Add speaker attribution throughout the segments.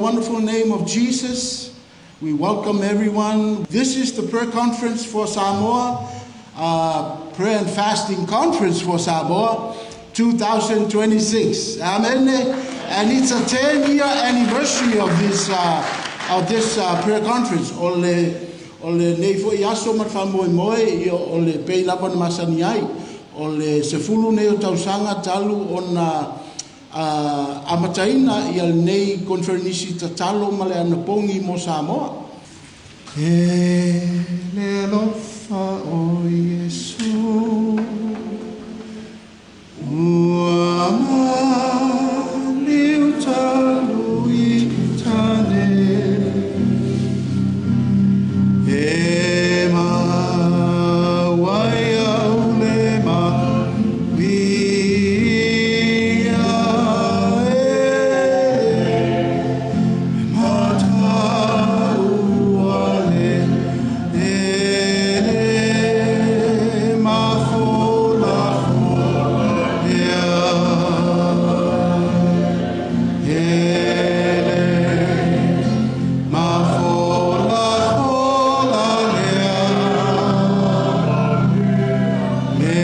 Speaker 1: wonderful name of Jesus. We welcome everyone. This is the prayer conference for Samoa, prayer and fasting conference for Samoa 2026. Amen. And it's a 10-year anniversary of this prayer conference. O lenei foi aso ma le faamoemoe ia o le pei lava ona masani ai. O le 10 nei o tausaga talu ona amataina ia lenei koneferenisi tatalo ma le anapogi mo Samoa.
Speaker 2: E le alofa o Iesu ua maliu talu i tane e maua ai au le manuia e mataua le ele mafolafola lea ele mafolafola lea le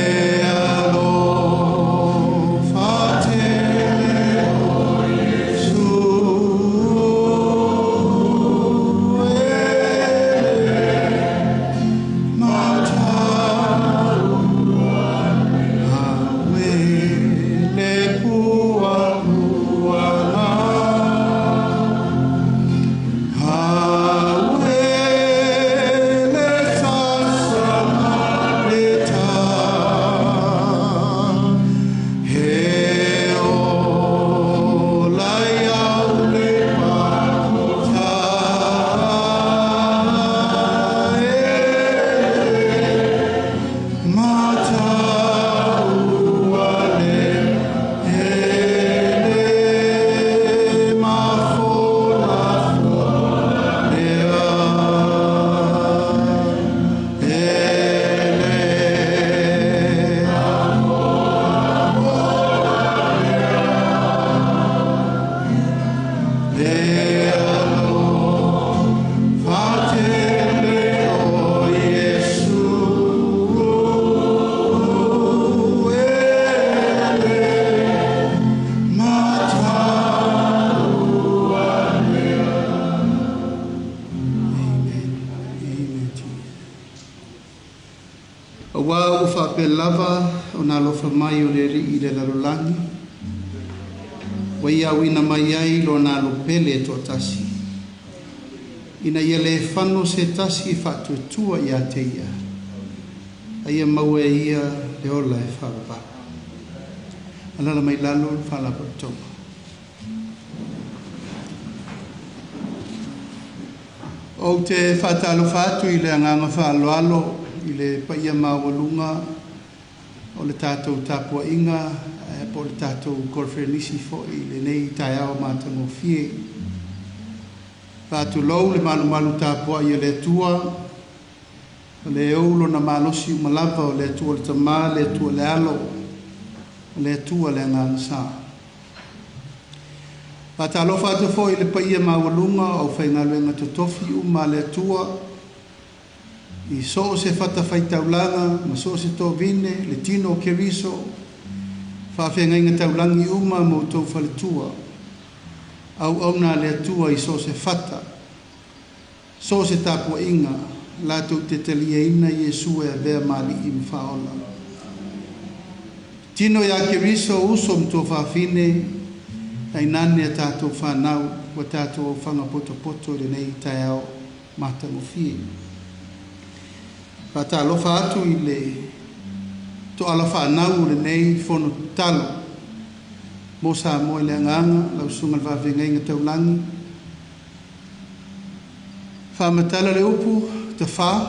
Speaker 2: alofa tele o Iesu ele mataua aue le puapuaga aue le sasa ma le tā he ola i au le pātā ele mataua le ele mafolafola lea ele le alofa tele o Iesu ele mataua.
Speaker 1: Amen. Amen.
Speaker 2: Auā ua faapea lava ona alofa mai o le Alii i le lalolagi, ua Ia auina mai ai Lona Alo pele e toatasi, ina ia le fano se tasi e faatuatua ia te Ia, a ia maua e Ia le ola e faavavau. Alaala mai lalo le Faalapotopotoga. Ou te faatalofa atu i le agaga faaaloalo i le paia maualuga o le tatou tapuaiga po o le tatou koneferenisi foi i lenei taeao matagofie. Faatulou le malumalu tapuai a le Atua, o le ou lona malosi uma lava, o le Atua le Tama, le Atua le Alo, o le Atua le Agaga Sa. Faatalofa atu foi i le paia maualuga o aufaigaluega totofi uma a le Atua i so o se fatafaitaulaga ma so o se tovine, le tino o Keriso, faafeagaiga taulagi uma ma outou faletua, auauna a le Atua i so o se fata, so o se tapuaiga, latou te taliaina Iesu e avea ma Alii ma Faaola. Tino ia Keriso, uso ma tuafafine, tainane a tatou fanau ua tatou aufaga potopoto i lenei taeao matagofie. Faatalofa atu i le toala fanau o lenei fono tatalo mo Samoa i le agaga, lau susuga i le Faafeagaiga Taulagi, Faamatala le upu, Tafā,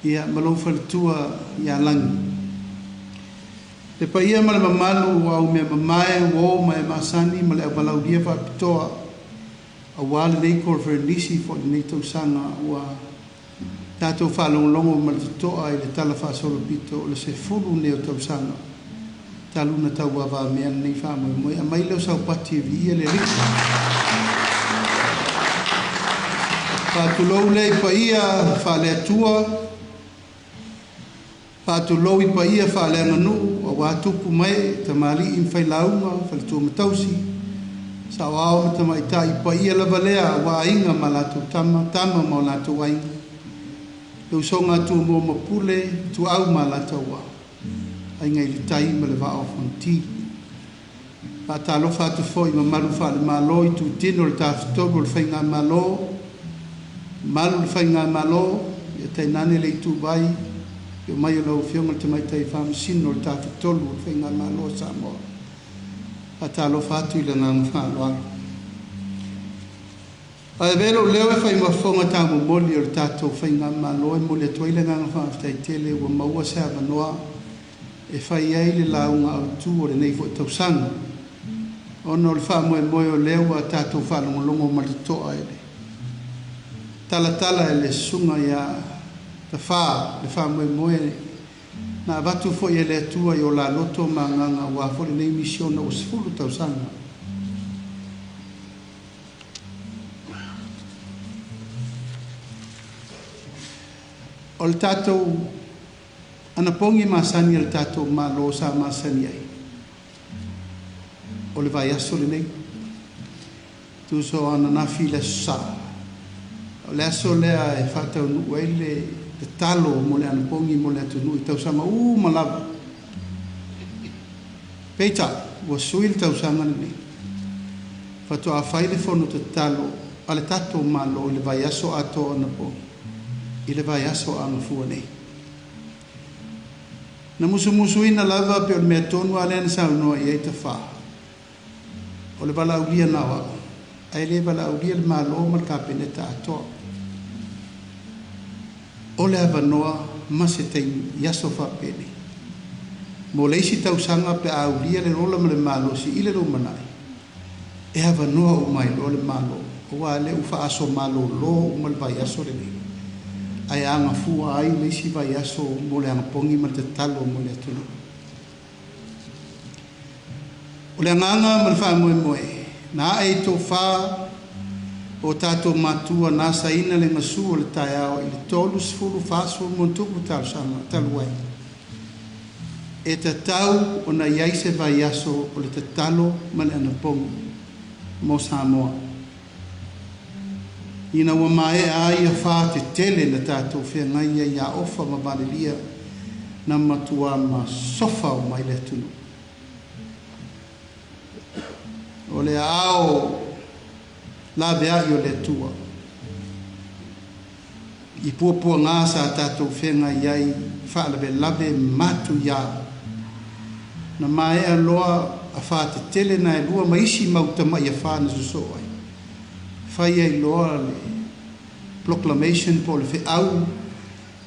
Speaker 2: ia, ma lou faletua ia Lagi. Le paia ma le mamalu o au mea mamae, uo ma e masani ma le auvalaulia faapitoa aua lenei koneferenisi po o lenei tausaga ua tatou faalogologo ma le totoa i le tala faasolopito o le 10 nei o tausaga talu ona tauavamea lenei faamoemoe. Aumai lea o saupati e viia le Alii. Faatulou lea i paia faale-Atua, faatulou i paia faaleaganuu aua tupu ma ee, tamalii ma failauga, faletua ma tausi, saoao ma tamaitai, paia lava lea aua aiga ma latou tama, tama ma o latou aiga, le usoga a Tumua ma Pule, Ituau ma Alataua, Aiga i le Tai ma le Vaa o Fonoti. Faatalofa atu foi i mamalu faale-Malo i itutino o le Tafatolu o le Faigamalo, mamalu i le Faigamalo, ia tainane le ituvai, afio mai o lau Afioga i le Tamaitai Faamasino o le Tafatolu o le Faigamalo a Samoa. Faatalofa atu i le agaga faaaloalo. Ae avea lou leo e fai ma fofoga taumomoli o le tatou Faigamalo e momoli atu ai le agaga faafetai tele ua maua se avanoa e fai ai le lauga autu o lenei foi tausaga, ona o le faamoemoe o lea ua tatou faalogologo ma le totoa i le talatala e le susuga ia Tafā le faamoemoe na avatu foi e le Atua i o la loto ma agaga aua foi lenei misiona ua 10 tausaga. O le tatou anapogi masani a le tatou Malo sa masani ai, o le vaiaso lenei, tusa o ananafi i le Aso Sa, o le aso lea e faataunuu ai le tatalo mo le anapogi mo le atunuu i tausaga uma lava. Peitai, ua sui le tausaga lenei, faatoa fai le fono tatalo a le tatou Malo i le vaiaso atoa o anapogi, i le vaiaso a Gafua nei. Na musumusuina lava pe o le mea tonu lava lea na saunoa i ai Tafā, o le valaaulia na o au, ae le valaaulia le Malo ma le Kapeneta atoa. O le avanoa ma se taimi i aso faapenei. Mo le isi tausaga pe a aulia le lola ma le malosi i le lumanai, e avanoa uma ai loa le Malo, aua o lea ua faaso malolo uma le vaiaso lenei, ae agafua ai le isi vaiaso mo le anapogi ma le tatalo mo le atunuu. O le agaga ma le faamoemoe, na ae i tofa o tatou matua na asaina le gasu o le taeao i le 30 40+ tausaga talu ai, e tatau ona i ai se vaiaso o le tatalo ma le anapogi mo Samoa. Ina ua maea ai afā tetele na tatou feagai ai ia Ofa ma Valelia na matua masofa uma ai le atunuu. O le aao laveai o le Atua i puapuaga sa tatou feagai ai faalavelave matuia na maea loa afā tetele na e lua ma isi mau tama'i afā na sosoo ai, fai ai loa le proclamation po o le feau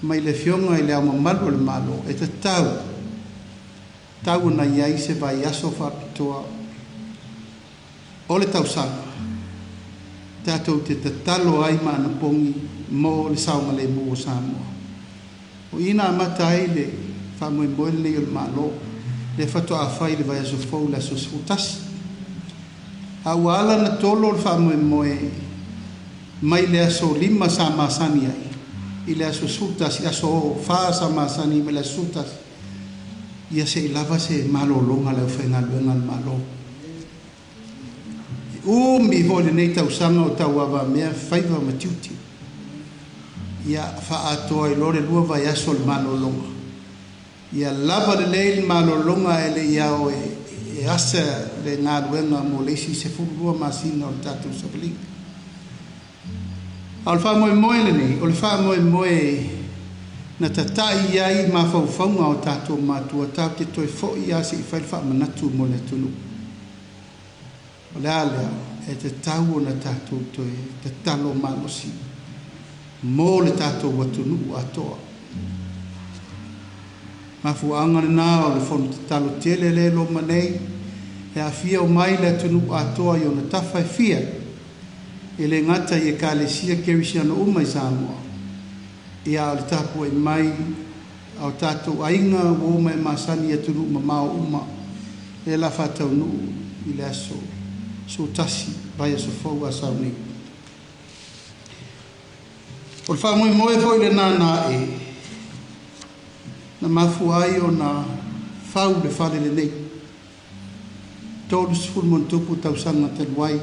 Speaker 2: mai le Afioga i Le Ao Mamalu o le Malo e tatau tau ona i ai se vaiaso faapitoa o le tausaga tatou te tatalo ai ma anapogi mo le saogalemu o Samoa. O i na amata ai le faamoemoe lenei o le Malo, lea faatoa fai i le vaiaso fou i le aso 11. A ua ala ona tolo le faamoemoe mai le aso 5 sa masani ai i le aso 11, aso 4 sa masani mai le aso 11, ia se i lava se malologa a le aufaigaluega a le Malo. E umi foi lenei tausaga o tauavamea faiva ma tiute. Ia faaatoa ai loa le 2 vaiaso o le malologa. Ia lava lelei le malologa e le i ao e asa le galuega mo le isi 12 masina o le tatou savaliga. A o le faamoemoe lenei, o le faamoemoe na tata'i ai mafaufauga o tatou matua tatou te toe fo'i lava se i fai le faamanatu mo le atunuu. O le a lea e tatau ona tatou toe tatalo malosi mo le tatou atunuu atoa. Mafuaaga lena o le fono tatalo tele lea e loma nei, e aafia uma ai le atunuu atoa i ona tafa e fia, e le gata i Ekalesia Kerisiano uma i Samoa, ia a o le tapuai mai a o tatou aiga ua uma e masani i atunuu mamao uma, lea la faataunuu i le aso 11 vaiaso fou a sau nei. O le faamoemoe foi lenā na a'e na mafua ai ona fau le fale lenei, 30+ tausaga talu ai,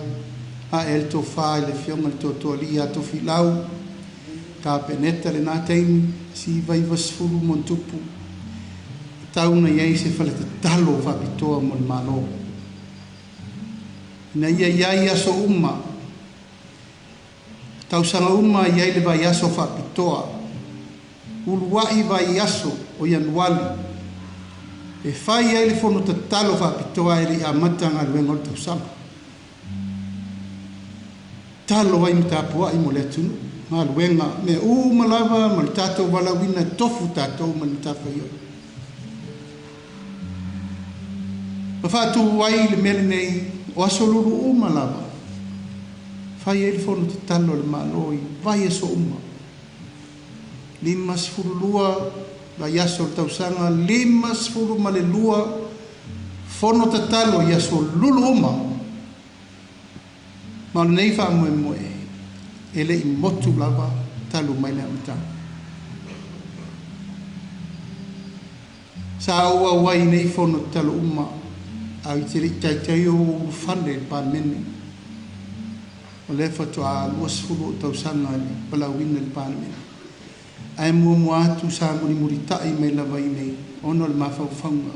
Speaker 2: a'e ai le tofa i le Afioga i le Tootooalii ia Tofilau, Kapeneta i lenā taimi, 1990+, tau ona i ai se fale tatalo faapitoa mo le Malo, ina ia i ai aso uma, tausaga uma e i ai le vaiaso faapitoa, uluai vaiaso o Ianuali e fai ai le fono tatalo faapitoa ae le i amata galuega o le tausaga. Tatalo ai ma tapuai mo le atunuu, galuega, mea uma lava ma le tatou valaauina e tofu tatou ma le matafaioi. Ma faatu ai le mea lenei o aso Lulu uma lava, fai ai le fono tatalo a le Malo i vaiaso uma. 52 vaiaso o le tausaga, 52 fono tatalo i aso Lulu uma. Ma o lenei faamoemoe e le i motu lava talu mai le amataga. Sa ou auai i nei fono tatalo uma, ae ou te le i taitai o ou ulufale i le Palemene. O lea faatoa 20 ou tausaga i le valaauina i le Palemene. Ae muamua atu sa mulimulita'i mai lava i inei ona o le mafaufauga,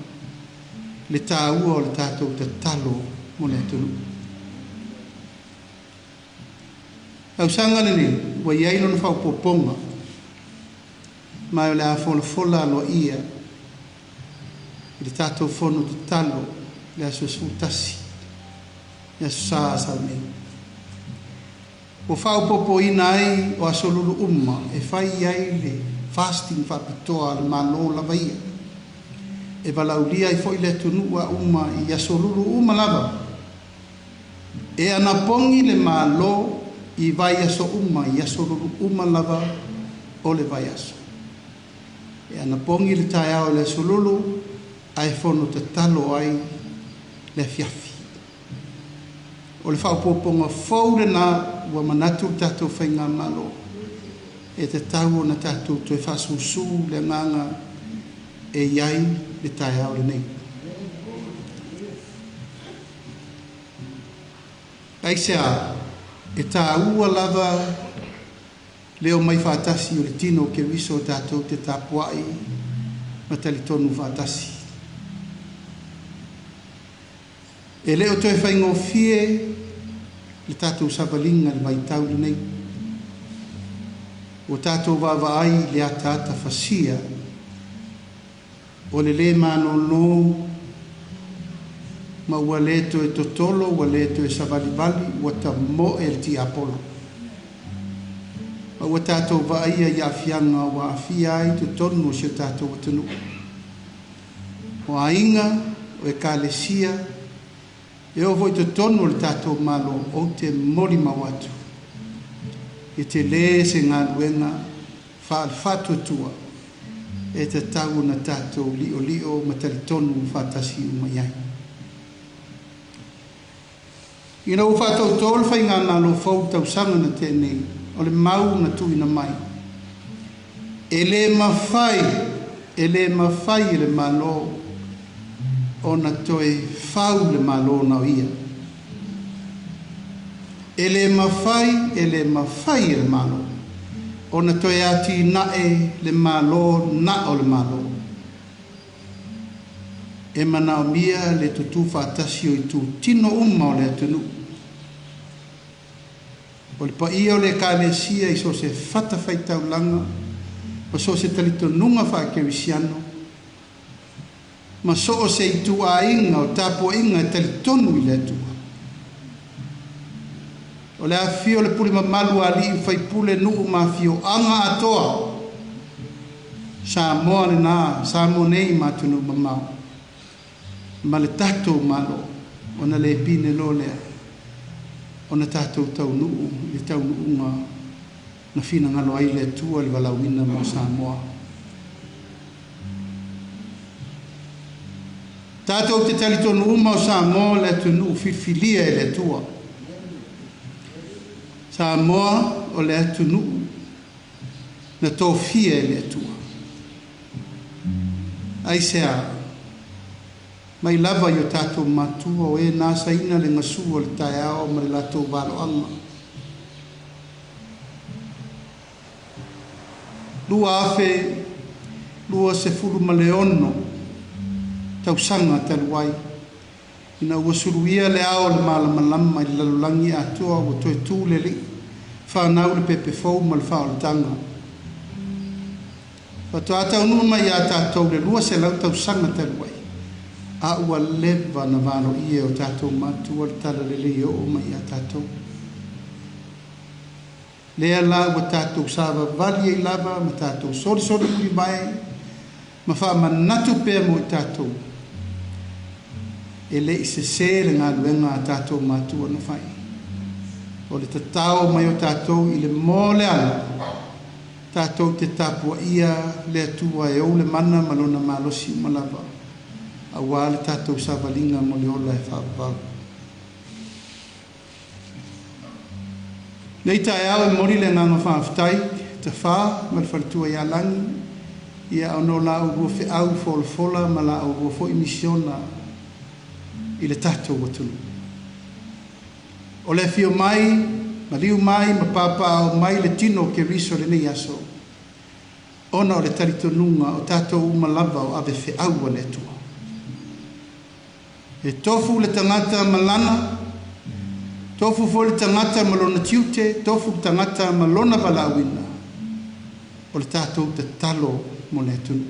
Speaker 2: le taua o le tatou tatalo mo le atunuu. Tausaga lenei ua i ai lona faaopoopoga, ma o le a folafola aloaia i le tatou fono tatalo i le aso 11, le Aso Sa a sau nei. Ua faaopoopoina ai o aso Lulu uma e fai ai le fasting faapitoa a le Malo lava ia, e valaaulia ai foi le atunuu a uma i aso Lulu uma lava. E anapogi le Malo i vaiaso uma, i aso Lulu uma lava o le vaiaso. E anapogi le taeao i le aso Lulu ae fono tatalo ai le afiafi. O le faaopoopoga fou lenā ua manatu le tatou faigamalo e tatau ona tatou toe faasusu le agaga e i ai le taeao lenei. Aisea? E taua lava le omai faatasi o le tino o Keriso tatou te tapuai ma talitonu faatasi. E le o toe faigofie le tatou savaliga i le vaitau lenei. Ua tatou vaavaai i le ataata fasia o le lē malolo ma ua lē toe totolo, ua lē toe savalivali, ua tamo'e le tiapolo. Ma ua tatou vaaia i aafiaga ua aafia ai totonu o si o tatou atunuu. O aiga, o ekalesia, e oo foi i totonu o le tatou Malo, ou te molimau atu, e telē se galuega faale-faatuatua e tatau ona tatou li'oli'o ma talitonu faatasi uma i ai. Ina ua faatauto le faigamalo fou i le tausaga na tea nei, o le mau na tuuina mai, e lē mafai, e lē mafai e le Malo ona toe fau le Malo na o ia. E lē mafai, e lē mafai e le Malo ona toe atinae le Malo na o le Malo. E manaomia le tutū faatasi o itutino uma o le atunuu. O le paia o le Ekalesia i so o se fatafaitaulaga ma so o se talitonuga faakerisiano ma so o se ituaiga o tapuaiga e talitonu i le Atua. O le afifio o le pule mamalu a alii ma faipule, nuu ma afioaga atoa, Samoa lenā, Samoa nei ma atunuu mamao, ma le tatou Malo, ona le pine loa lea ona tatou taunuu i le taunuuga na finagalo ai le Atua i le valaauina mo Samoa. Tatou te talitonu uma o Samoa o le atunuu filifilia e le Atua. Samoa o le atunuu na tofia e le Atua. Aisea? Mai lava i o tatou matua o e na asaina le gasu o le taeao ma le latou valoaga. 2026 tausaga talu ai, ina ua suluia le ao o le malamalama i le lalolagi atoa, ua toe tu le alii, fanau le pepe fou ma le faaolataga. Faatoa taunuu mai ia tatou le 200 tausaga talu ai, a ua leva na valoia e o tatou matua le talalelei e oo mai ia tatou. Lea la ua tatou savavali ai lava ma tatou solisoli mulivae ma faamanatu pea mo i tatou, e le i sesē le galuega a tatou matua na fai, o le tatao mai o tatou i le moa o le ala, tatou te tapuaia le Atua e ou le mana ma lona malosi uma lava, auā le tatou savaliga mo le ola e faavavau. Nei taeao e momoli le agaga faafetai Tafā ma le faletua ia Lagi, ia ona o la oulua feau folafola ma la oulua foi misiona i le tatou atunuu. O le afio mai, maliu mai ma papaaao mai le tino o Keriso i lenei aso, ona o le talitonuga o tatou uma lava o ave feau a le Atua. E tofu le tagata ma lana, tofu foi le tagata ma lona tiute, tofu le tagata ma lona valaauina, o le tatou tatalo mo le atunuu.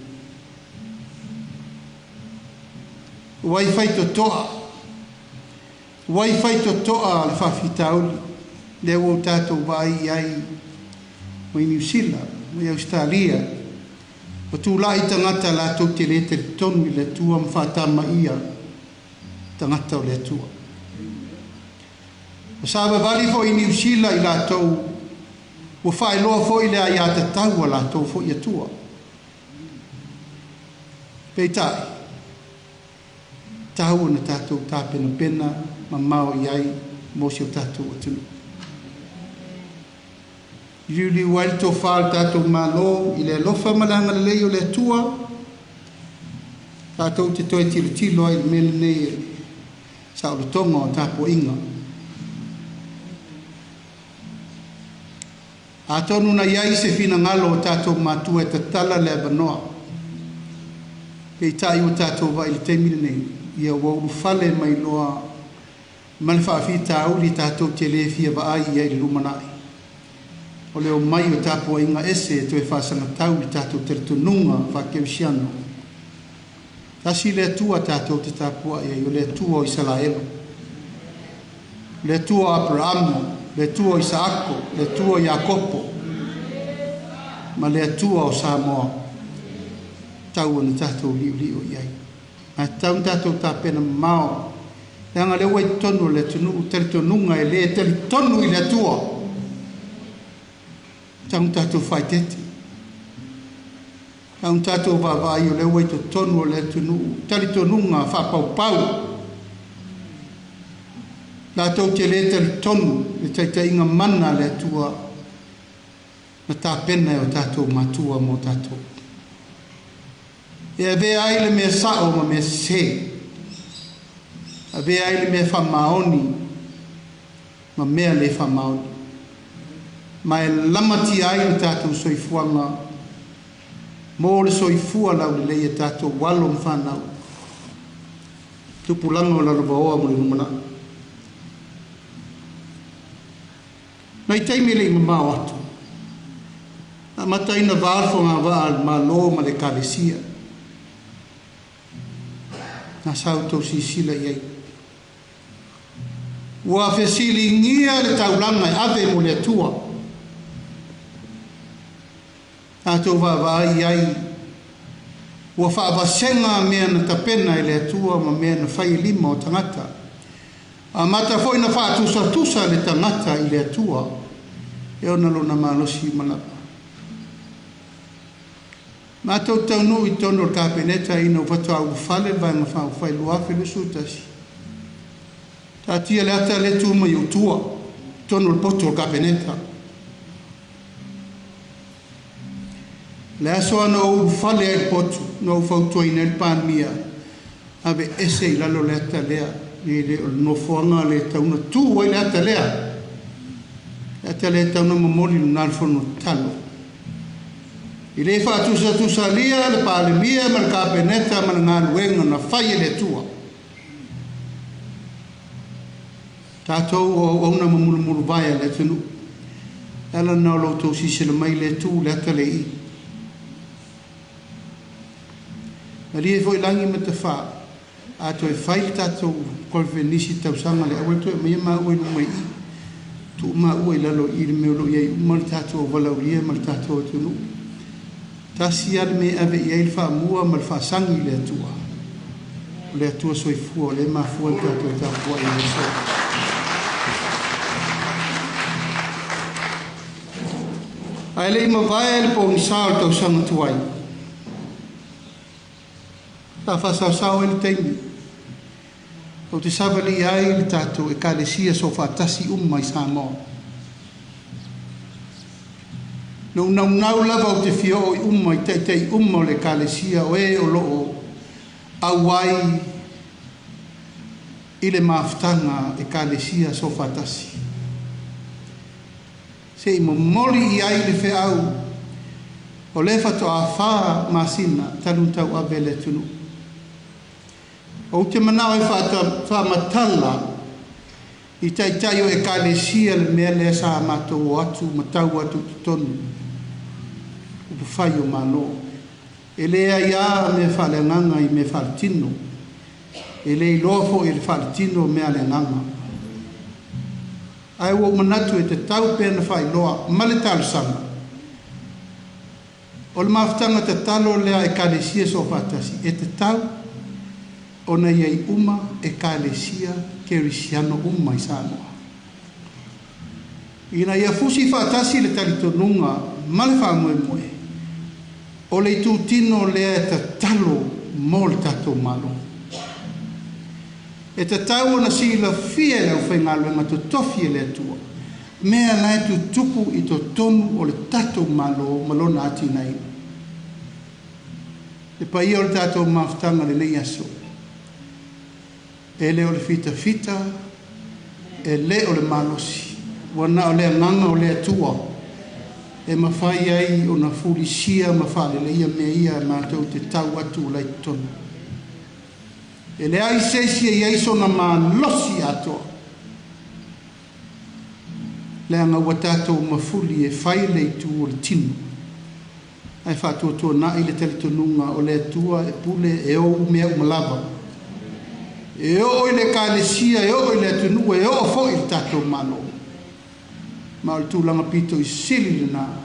Speaker 2: Ua i faitotoa, ua i faitotoa le faafitauli, lea ua o tatou vaai i ai mai Niu Sila, mai Ausetalia, Ua tulai tagata latou te le talitonu i le Atua ma faatamaia tagata o le Atua. Ua savavali foi i Niu Sila i latou ua faailoa foi le aiatatau a latou foi Atua. Peitai, tau ona tatou tapenapena mamao i ai mo si o tatou atunuu. Liuliu ai le tofa a le tatou Malo i le alofa ma le agalelei o le Atua, tatou te toe tilotilo ai i le mea lenei e saolotoga o tapuaiga. Atonu na i ai se finagalo o tatou matua e tatala le avanoa, peitai ua tatou vaai i le taimi lenei, ia ua ulufale mai loa ma le faafitauli tatou te le fia vaai i ai i le lumanai. O le omai o tapuaiga ese e toe faasagatau i le tatou talitonuga faakerisiano. Tasi le Atua tatou te tapuai ai, o le Atua o Isalaelo, le Atua o Aperamo, le Atua o Isaako, le Atua o Iakopo, ma le Atua o Samoa. Tau ona tatou li'oli'o i ai. Ae tatau ona tatou tapena mamao, leaga o lea ua i totonu o le atunuu talitonuga e le talitonu i le Atua. Tatau ona tatou faaeteete. Tatau ona tatou vaavaai o lea ua i totonu o le atunuu talitonuga faapaupau. Latou te le talitonu i le taitaiga mana a le Atua na tapena e o tatou matua mo tatou. E avea ai le mea sa'o ma mea sesē, avea ai le mea faamaoni ma mea le faamaoni, ma e lamatia ai le tatou soifuaga mo le soifua laulelei e tatou alo ma fanau, tupulaga o lalovaoa mo le lumanai. Nai taimi e le i mamao atu, na amata ai ona va le fogavaa a le Malo ma le Ekalesia. Na sa outou silasila i ai. Ua fesiligia le taulaga e ave mo le Atua. Tatou vaavaai i ai, ua faavasega mea na tapena e le Atua ma mea na fai e lima o tagata. Amata foi na faatusatusa le tagata i le Atua e ona lona malosi uma lava. Matou taunuu i totonu o le Kapeneta ina ua faatoa ulufale le Vaega Faaupufai 2021. Taatia le ata lea tu mai ou tua i totonu o le poto o le Kapeneta. Le aso lava na ou ulufale ai i le potu, na ou fautuaina ai le Palemia, aveese i lalo le ata lea, e le o le nofoaga lea e tatau ona tu ai le ata lea. Le ata lea e tatau ona momoli lena le fono tatalo. E le faatusatusalia le Palemia ma le Kapeneta ma le galuega na fai e le Atua. Tatou o auauna ma mulumuluvae a le atunuu. E ala lena o lo outou silasila mai lea e tu le ata lea i i. Malie foi lagi ma tafa, a toe fai le tatou conference i le tausaga lea, aua le toe aumaia maua i luma i i. Tuu maua i lalo i i le mea o lo o i ai uma le tatou valaaulia ma le tatou atunuu. Tasi lava le mea e ave i ai le faamua ma le faasagi i le Atua, o le Atua Soifua o lea e mafua le tatou tapuai i le aso. Ae le i mavae le pogisa o le tausaga tuai, sa faasaosao ai le taimi ou te savalia ai le tatou Ekalesia Soofaatasi uma i Samoa. Na ou naunau lava ou te fia oo i uma i taitai uma o le Ekalesia o e o lo o auai i le mafutaga Ekalesia Soofaatasi. Se i momoli i ai le feau o lea faatoa fa masina talu ona tauave le atunuu. Ou te manao e faamatala i taitai o Ekalesia le mea lea sa matou o atu ma tau atu i totonu upufai o Malo. E leai lava mea faaleagaga i mea faaletino. E le iloa foi e le faaletino mea a le agaga. Ae ua ou manatu e tatau pea ona faailoa ma le talosaga. O le mafutaga tatalo lea a Ekalesia Soofaatasi e tatau ona i ai uma Ekalesia Kerisiano uma i Samoa. Ina ia fusi faatasi le talitonuga ma le faamoemoe, o le itutino lea e tatalo mo le tatou Malo. E tatau ona silafia e le aufaigaluega totofi e le Atua mea la e tutupu i totonu o le tatou Malo ma lona atinaeina. Le paia o le tatou mafutaga i lenei aso, e le o le fitafita, e le o le malosi, ua na o le agaga o le Atua e mafai ai ona fulisia ma faaleleia mea ia matou te tau atu la i totonu. E leai se isi e i ai sona malosi atoa, leaga ua tatou mafuli e fai le itu o le tino, ae faatuatuanai le talitonuga o le Atua e pule e ou mea uma lava. E oo i le Ekalesia, e oo i le atunuu, e oo foi i le tatou Malo. Ma o le tulaga pito i sili lena.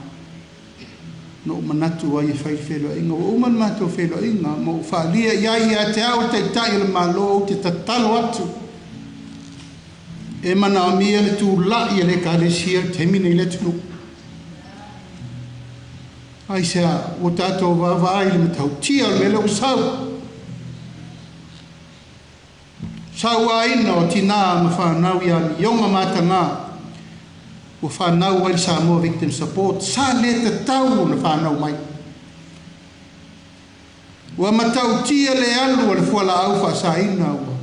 Speaker 2: Na ou manatu ai e fai le feiloaiga. Ua uma le matou feiloaiga ma ou faaalia i ai ia te au le Taitai o le Malo, ou te tatalo atu e manaomia le tulai a le Ekalesia i le taimi nei i le atunuu. Aisea? Ua tatou vaavaai i le matautia o le mea lea ua sau. Sauaina o tinā ma fanau i amioga mataga ua fanau ai le Samoa Victim Support, sa le tatau ona fanau mai. Ua matautia le alu a le fualaau faasaina ua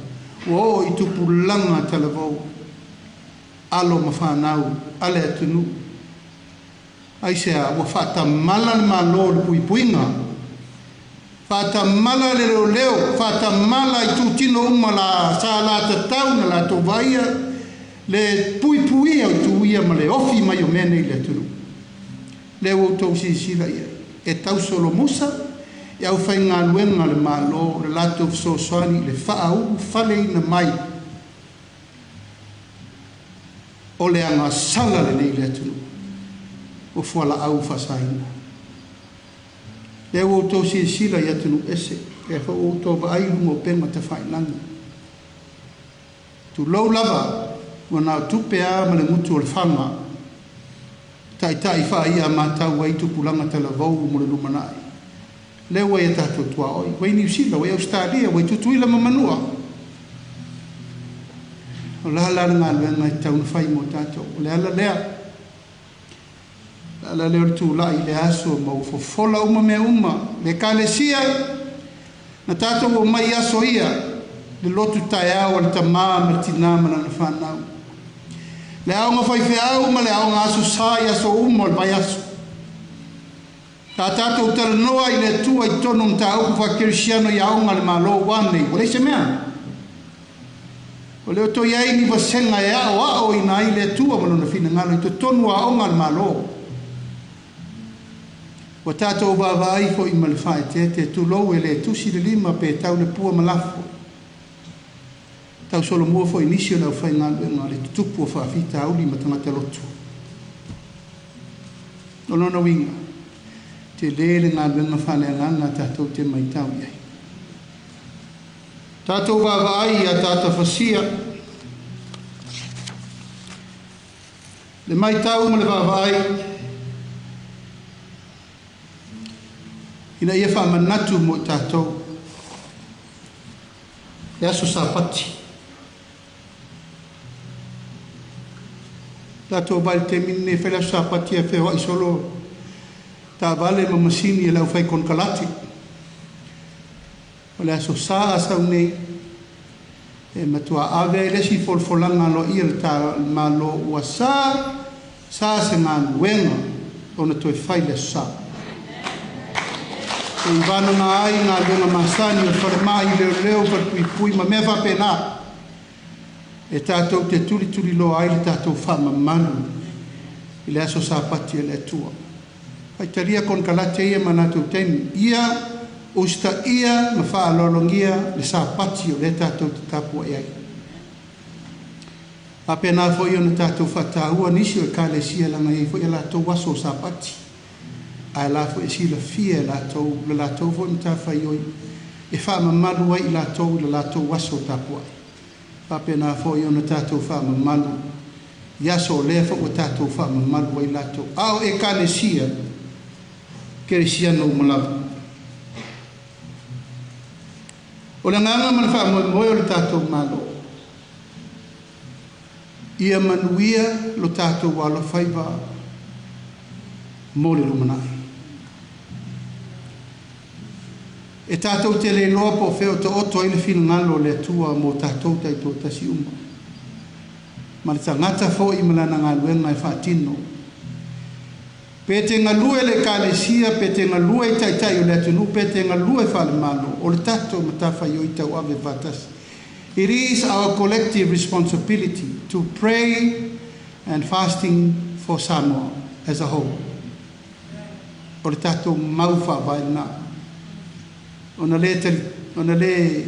Speaker 2: ua oo i tupulaga talavou, alo ma fanau a le atunuu. Aisea? Ua faatamala le Malo i le puipuiga, faatamala le leoleo, faatamala itutino uma la sa la tatau na latou vaaia le puipuia o itu ia ma le ofi mai o mea nei i le atunuu. Lea ua outou silasila i ai, e tau solomusa i aufaigaluega a le Malo le latou fesoasoani i le faaulufaleina mai O le agasala lenei i le atunuu o fualaau faasaina. Lea ua outou silasila i atunuu ese, lea foi ua outou vaai i luga o upega tafailagi. Tulou lava, ua na o tupe lava ma le gutu o le faga, taitai faai'a matau ai tupulaga talavou mo le lumanai. Lea ua i a tatou tuaoi, ua i Niu Sila, ua i Ausetalia, ua i Tutuila ma Manua. O la la le galuega e tatau ona fai mo tatou. O le ala lea. Ala lea o le tulai i le aso ma ua fofola uma mea uma, le Ekalesia, na tatou omai i aso ia, le lotu taeao a le tama ma le tinā ma lana fanau, le aoga faifeau ma le aoga Aso Sa i aso uma o le vaiaso. Sa tatou talanoa i le Atua i totonu o mataupu faakerisiano i aoga a le Malo ua nei, ua leai se mea. Ua le o toe i ai ni vasega e aoaoina ai le Atua ma Lona finagalo i totonu o aoga a le Malo. Ua tatou vaavaai foi ma le faaeteete, tulou e le tusi le lima pe tau le pua ma lafo. Tausolomua foi i nisi o le aufaigaluega le tutupu o faafitauli ma tagata lotu. O lona uiga, tele le galuega faaleagaga tatou te maitau i ai. Tatou vaavaai i ataata fasia, le maitau ma le vaavaai ina ia faamanatu mo i tatou le aso Sapati. Tatou vaai i le taimi lenei e fai le aso Sapati ae feoai solo taavale ma masini e le aufai konekarate. O le Aso Sa a sau nei, e matua ave ai le isi folafolaga aloaia i le Malo ua sa sa se galuega ona toe fai le Aso Sa. E ivanaga ai galuega masani o le falemai, leoleo, falepuipui ma mea faapena e tatou te tulituliloa ai le tatou faamamalu i le Aso Sapati a le Atua. Faitalia konekarate ia ma latou taimi. Ia usitaia ma faaaloalogia le Sapati o lea tatou te tapuai ai. Faapena foi ona tatou faataua nisi o Ekalesia leaga e i ai foi a latou aso o Sapati, ae la foi e silafia e latou le latou foi matafaioi e faamamalu ai i latou i le latou aso tapuai. Faapena foi ona tatou faamamalu i aso o lea foi ua tatou faamamalu ai latou, a o Ekalesia Kerisiano uma lava. O le agaga ma le faamoemoe o le tatou Malo, ia manuia lo tatou alofaiva mo le lumanai. E tatou te le iloa po o fea o taoto ai le finagalo o le Atua mo tatou taitoatasi uma, ma le tagata foi ma lana galuega e faatino. Pe te galue i le Ekalesia, pe te galue i taitai o le atunuu, pe te galue faale-Malo, o le tatou matafaioi tauave faatasi. It is our collective responsibility to pray and fasting for Samoa as a whole. O le tatou mau faavae lena. Ona le tali, ona le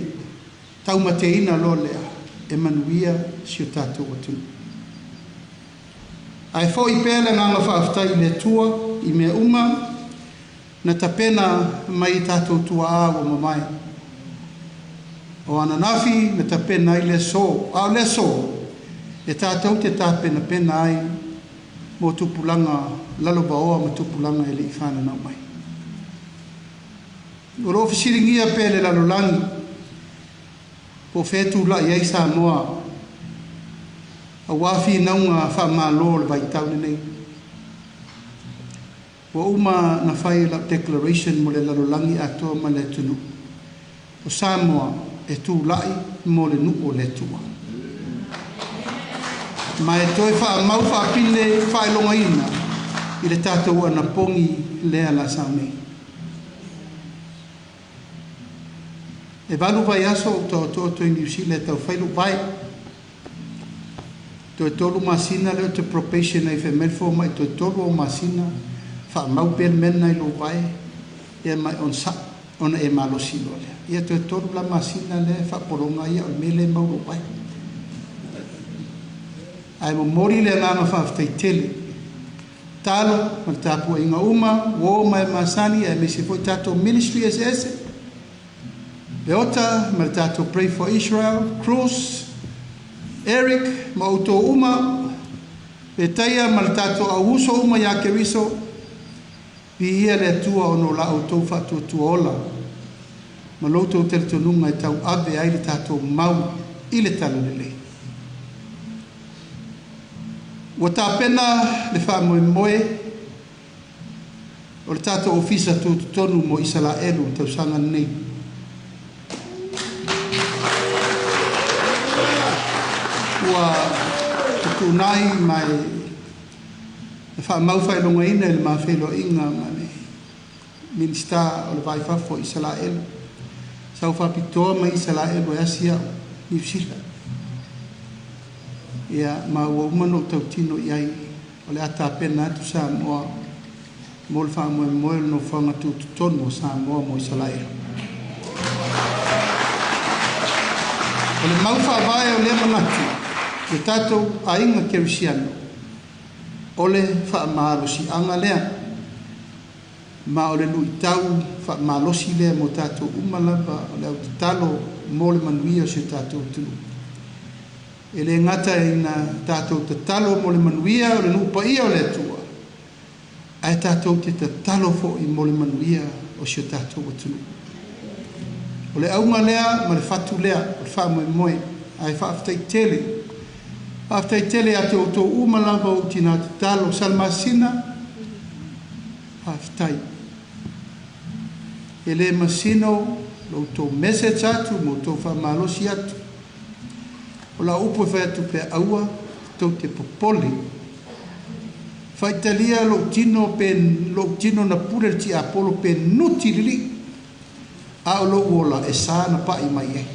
Speaker 2: taumateina loa lea e manuia si o tatou atunuu. Ae foi pea le agaga faafetai i le Atua i mea uma na tapena mai i tatou tuaa ua mamae. O ananafi na tapena ai le aso, a o le aso e tatou te tapenapena ai mo tupulaga lalovaoa ma tupulaga e le i fananau mai. O lo o fesiligia pea e le lalolagi po o fea e tulai ai Samoa aua finauga faamalo o le vaitau lenei. Ua uma na fai lau declaration mo le lalolagi atoa ma le atunuu o Samoa e tulai mo le nuu o le Atua. Ma e toe faamau faapine faailogaina i le tatou anapogi lea la sau nei. E valu vaiaso ou taotooto i Niu Sila e tau fai lou vae. Toe tolu masina lea ou te probation ai fai mai le fomai toe tolu ou masina faamau pea le mea lena i lou vae ia ma e onosai ona e malosi loa lea. Ia toe tolu la masina lea e faapologa ai au i le mea lea e mau lou vae. Ae momoli le agaga faafetai tele. Talo ma le tapuaiga uma, uo ma e masani aemaise foi tatou ministry eseese. Leota ma le tatou Pray for Israel, Cruz, Eric ma outou uma, Petaia ma le tatou au uso uma ia Keriso, viia le Atua ona o la outou faatuatua ola ma lo outou talitonuga e tauave ai le tatou mau i le Talalelei. Ua tapena le faamoemoe. O le tatou ofisa tutotonu mo Isalaelu tausaga lenei. Ua fetuunai ma e faamau faailogaina i le ma feiloaiga ma le Minisita o le Va i Fafo o Isalaelu. Sau faapitoa mai Isalaelu e asi au Niu Sila. Ia ma ua uma ona ou tautino i ai o le a tapena atu Samoa mo le faamoemoe o le nofoaga tutotonu o Samoa mo Isalaelu. O le mau faavae o lea manatu le tatou aiga kerisiano o le faamalosiaga lea ma o le luitau faamalosi lea mo tatou uma lava o le au tatalo mo le manuia o si o tatou atunuu. E le gata ina tatou tatalo mo le manuia o le nuu paia o le Atua, ae tatou te tatalo foi mo le manuia o si o tatou atunuu. O le auga lea ma le fatu lea o le faamoemoe, ae faafetai tele. Faafetai tele ia te outou uma lava o tina tatalo Salamasina, faafetai. E le masino lo outou message atu ma outou faamalosi atu. O lau upu e fai atu pea aua tou te popole. Faitalia lou tino pe lou tino na pule le tiapolo pe nuti lili. A o lou ola e sa na pai mai ai.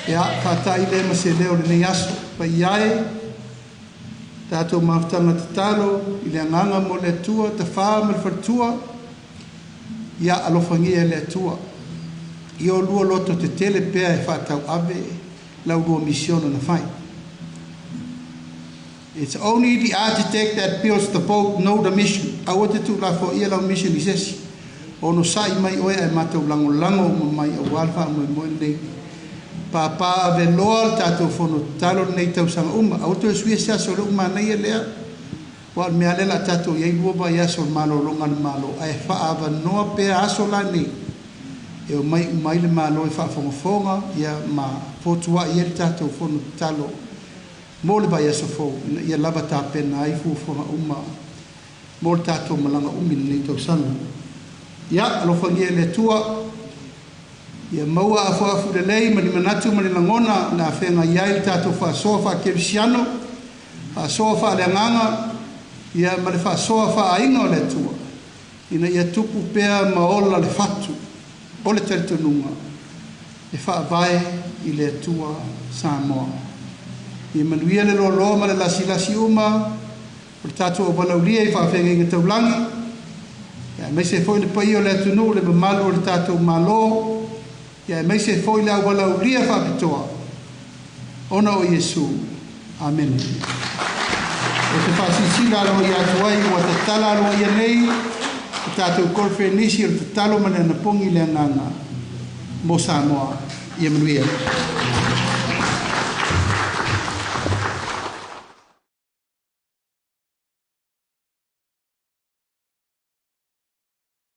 Speaker 2: Ia, faata'i lea ma se leo o lenei aso. Paia e, tatou mafutaga tatalo i le agaga mo le Atua, tafā ma le faletua, ia alofagia e le Atua. Ia oulua loto tetele pea e faatauave la ulua misiona na fai. It's only the architect that builds the boat, know the mission. Aua te tuulafoaia lau mission i se isi. Ono sa'i mai oe ae matou lagolago uma mai auā le faamoemoe lenei. Pāpā aveloa le tatou fono tatalo lenei tausaga uma. Aua toe suia se aso o lea ua manaia lea. Aua o le mea lea o le a tatou i ai 2 vaiaso o le malologa a le Malo ae faaavanoa pea aso la nei e omai uma ai le Malo e faafogafoga ia ma fotuai ai le tatou fono tatalo mo le vaiaso fou ina ia lava tapena ai fuafuaga uma mo le tatou malaga umi i lenei tausaga. Ia, alofagia e le Atua, ia maua afuafu lelei ma ni manatu ma ni lagona o le a feagai ai le tatou faasoa faakerisiano, faasoa faaleagaga, ia ma le faasoa faaaiga o le Atua, ina ia tupu pea ma ola le fatu o le talitonuga e faavae i le Atua Samoa. Ia manuia le loaloa ma le lasilasi uma o le tatou auvalaulia i faafeagaiga taulagi, ia aemaise foi le paia o le atunuu, le mamalu o le tatou Malo, ia aemaise foi le auvalaulia faapitoa ona o Iesu. Amene. Ou te faasilasila aloaia atu ai ua tatala aloaia nei le tatou koneferenisi o le tatalo ma le anapogi i le agaga mo Samoa. Ia manuia.